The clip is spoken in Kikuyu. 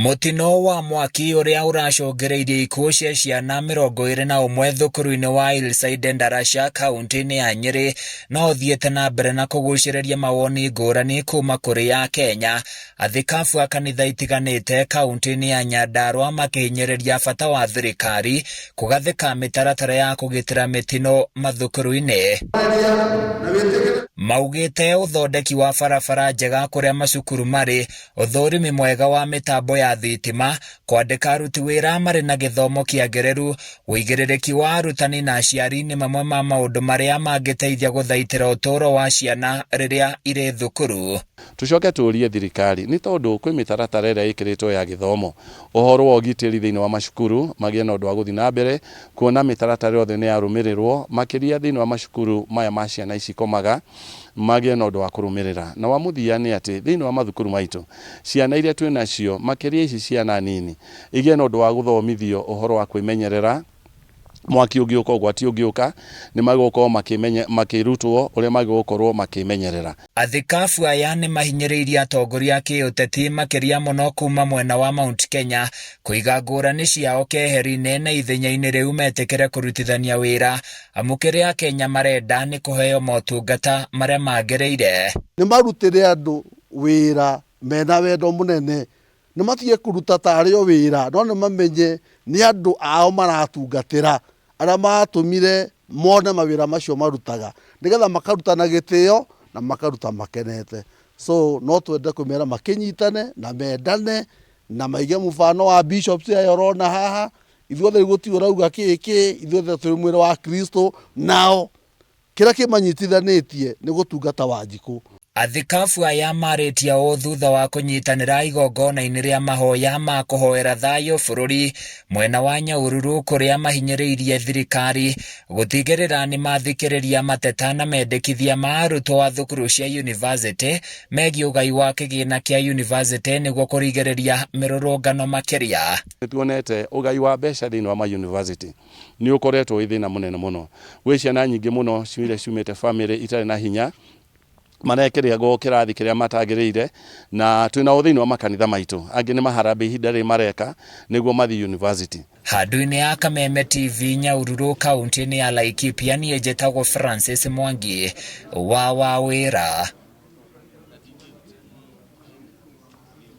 Mũtino wa mwaki ũrĩa ũracũngĩrĩirie ikuũ cia ciana 21 thukuru-inĩ wa Hillside Ndarasha kaunti-inĩ ya Nyĩrĩ no ũthiĩte na mbere na kũgucĩrĩria mawoni ngũrani kuma kũrĩ Akenya. Athikabu a kanitha itiganĩte kaunti-inĩ ya Nyandarua makĩhinyĩrĩria bata wa thirikari kũgathĩka mĩtaratara ya kũgitĩra mĩtino mathukuru-inĩ. Maugĩte ũthondeki wa barabara njega kũrĩa macukuru marĩ, ũthũrimi mwega wa mĩtambo ya thitima, kwandĩka aruti wĩra marĩ na gĩthomo kĩagĩrĩru, ũigĩrĩrĩki wa arutani na aciari nĩ mamwe ma maũndũ marĩa mangĩteithia gũthaitĩra ũtũũro wa ciana rĩrĩa irĩ thukuru. Tũcoke tũrie thirikari nĩ tondũ kwĩ mĩtaratara ĩrĩa ĩkĩrĩtwo ya gĩthomo, ũhoro wa ũgitĩri thĩinĩ wa macukuru magĩe na ũndũ wa gũthiĩ na mbere kuona mĩtaratara yothe nĩ yarũmĩrĩrwo makĩria thĩinĩ wa macukuru maya ma ciana ici ikomaga magĩe na ũndũ wa kũrũmĩrĩra. Na wa mũthia nĩ atĩ thĩinĩ wa mathukuru maitũ ciana iria twĩ nacio makĩria ici ciana nini igĩe na ũndũ wa gũthomithio ũhoro wa kwĩmenyerera, mwaki ũngĩũka, ũgwati ũngĩũka, nĩ magũkorwo makĩrutwo ũrĩa magĩgũkorwo makĩmenyerera. Athikabu aya nĩ mahinyĩrĩirie atongoria a kĩũteti makĩria mũno kuma mwena wa Mount Kenya kũiga ngũrani ciao keheri-inĩ na ithenya-inĩ rĩu metĩkĩre kũrutithania wĩra amu kĩrĩa Akenya marenda nĩ kũheo motungata marĩa magĩrĩire. Nĩ marutĩre andũ wĩra mena wendo mũnene, nĩ matige kũruta tarĩ o wĩra, no nĩ mamenye nĩ andũ ao maratungatĩra, arĩa matũmire mone mawĩra macio marutaga, nĩgetha makaruta na gĩtĩo na makaruta makenete. So no twende kũmera makĩnyitane na mendane na maige mũbano wa bishops aya ũrona haha, ithuothe gũtirĩ ũrauga kĩ kĩ, ithuothe tũrĩ mwĩrĩ wa Kristo, nao Kĩrĩa kĩmanyitithanĩtie nĩ gũtungata Wanjikũ. Athikabu aya marĩtie ũũ thutha wa kũnyitanĩra igongona-inĩ rĩa mahoya ma kũhoera thayũ bũrũri mwena wa Nyahururu kũrĩa mahinyĩrĩirie thirikari gũtigĩrĩra nĩ mathikĩrĩria mateta na mendekithia ma arutwo a thukuru cia yunivasĩtĩ megiĩ ũgai wa kĩgĩna kĩa yunivasĩtĩ nĩguo kũrigĩrĩria mĩrũrũngano makĩria. Nĩ tuonete ũgai wa mbeca thĩinĩ wa ma university nĩ ũkoretwo wĩ thĩna mũnene mũno. Gwĩ ciana nyingĩ mũno iria ciumĩte bamĩrĩ itarĩ na hinya, marekĩragwo kĩrathi kĩrĩa matagĩrĩire, na twĩ nao thĩinĩ wa makanitha maitũ. Angĩ nĩ maharambee ihinda rĩrĩ mareka nĩguo mathiĩ university. Handũ-inĩ ya Kameme TV Nyahururu kaunti-inĩ ya Laikipia niĩ njĩtagwo Francis Mwangi wa Wawĩra.